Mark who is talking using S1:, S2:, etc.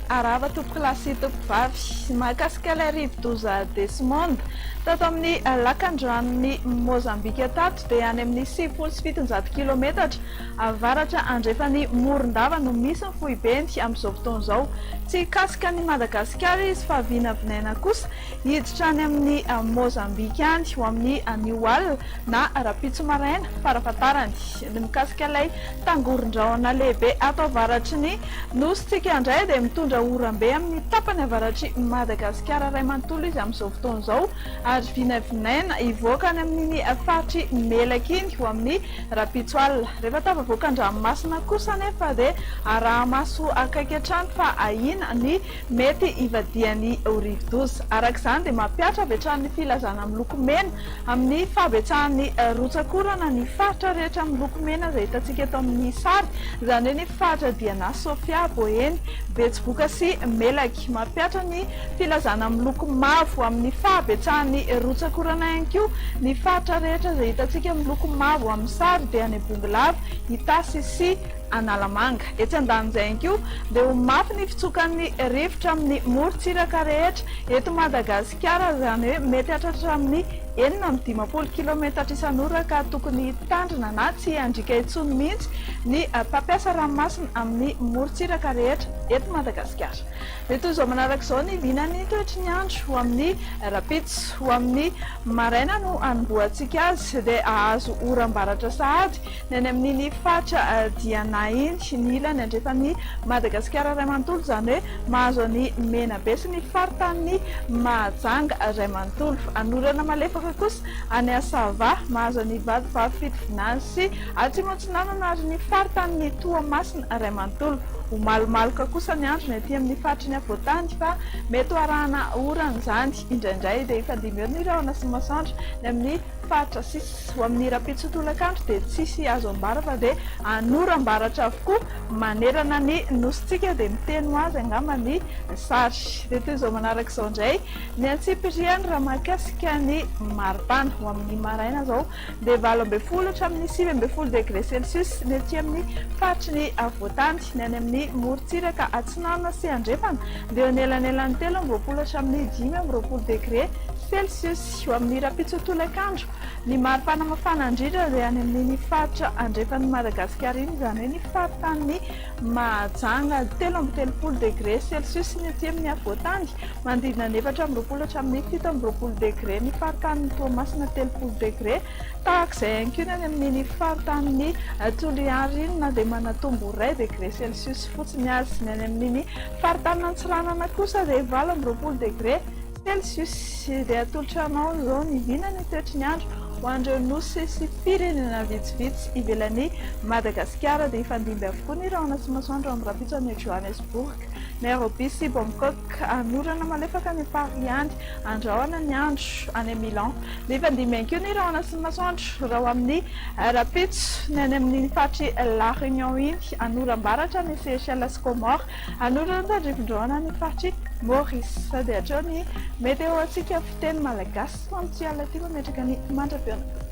S1: Arahaba tompokolahy sy tompokovavy. Mahakasika ilay rivodoza Desmond tato amin'ny lakandranon'i Mozambika tato dia any amin'ny 790 kilometatra avaratra andrefan'i Morondava no misy ny foibeny amin'izao fotoana izao. Tsy hikasika an'i Madagasikara izy fa vinavinaina kosa hiditra any amin'i Mozambika any ho amin'ny anio alina na rahampitso maraina farafahatarany. Ny mikasika ilay tangoron-drahona lehibe ato avaratry ny Nosintsika indray dia mitondra oram-be amin'ny tapany avaratr'i Madagasikara iray manontolo izy amin'izao fotoana izao ary vinavinaina hivoaka any amin'iny faritr'i Melaky iny ho amin'ny rahampitso alina. Rehefa tafavoaka an-dranomasina kosa anefa dia araha-maso akaiky hatrany fa ahiana ny mety hivadihan'ny ho rivodoza. Araka izany dia mampihatra avy hatrany ny filazana miloko mena amin'ny fahabetsahan'ny rotsak'orana ny faritra rehetra miloko mena izay hitantsika eto amin'ny sary, izany hoe ny faritra Diana, Sofia, Boeny, Betsiboka sy Melaky. Mampihatra ny filazana miloko mavo amin'ny fahabetsahan'ny rotsak'orana ihany koa ny faritra rehetra izay hitantsika miloko mavo amin'ny sary dia any Bongolava, Itasy sy Analamanga. Etsy andanin'izay ihany koa dia ho mafy ny fitsokan'ny rivotra amin'ny morontsiraka rehetra eto Madagasikara, izany hoe mety hahatratra amin'ny 56 kilaometatra isan'ora ka tokony hitandrina na tsy handriaka intsony mihitsy ny mpampiasa ranomasina amin'ny morontsiraka rehetra eto Madagasikara. Dia toy izao manaraka izao ny vinan'ny toetry ny andro ho amin'ny rahampitso. Ho amin'ny maraina no hanombohantsika azy dia hahazo oram-baratra sahady Ny any amin'iny faritra Diana iny, ny ilany andrefan'i Madagasikara iray manontolo, izany hoe mahazo an'i Menabe sy ny faritanin'i Mahajanga iray manontolo. Anorana malefaka kosa any Sava, mahazo an'i Vatovavy Fitovinany sy Atsimo Atsinanana ary ny faritanin'i Toamasina iray manontolo. Ho malomaloka kosa ny andro ny aty amin'ny faritry ny afovoantany fa mety ho arahana orana izany indraindray. Dia hifandimby eo ny rahona sy ny masoandro ny amin'ny faritra sisa. Ho amin'ny rahampitso tolakandro dia tsisy azo ambara fa dia anoram-baratra avokoa manerana ny nosintsika dia miteny ho azy angamba ny sary. Dia toy izao manaraka izao indray ny antsipiriany raha mahakasika ny maripana. Ho amin'ny maraina izao dia 18 hatramin'ny 19 degré celsius ny aty amin'ny faritry ny afovoantany. Ny any amin'ny morontsiraka atsinanana sy andrefana dia eo anelanelan'ny 23 hatramin'ny 25 degré celsius. Ho amin'ny rahampitso tolakandro, ny maripana mafana indrindra dia any amin'iny faritra andrefan'i Madagasikara iny, izany hoe ny faritanin'i Mahajanga, 33 degre celsius ny aty amin'ny afovoantany, manodidina ny 24 hatramin'ny 27 degre ny faritanin'i Toamasina, 30 degre tahaka izay ihany koa ny any amin'iny faritanin'i Toliara iny na dia manatombo iray degre celsius fotsiny aza. Ny any amin'iny faritanin'Antsiranana kosa dia 28 degre Celsius dia atolotra anao izao ny vinan'ny toetry ny andro ho an'ireo nosy sy firenena vitsivitsy ivelan'i Madagasikara. Dia hifandimby avokoa ny rahona sy masoandro amin'ny rahampitso any Johannesburg, Nairobi sy Bangkok. Hanorana malefaka any Paris any, andrahona ny andro any Milan. Dia hifandimby ihany koa ny rahona sy ny masoandro raha ho amin'ny rahampitso ny any amin'iny faritr'i La Réunion iny, hanoram-baratra any Seychelles sy Comores. Hanorina tandrifin-drahona ny faritr'i Maurice. Dia hatreo ny météo antsika fiteny malagasy ho amin'ity alina ity mametraka ny mandra-pihaonana.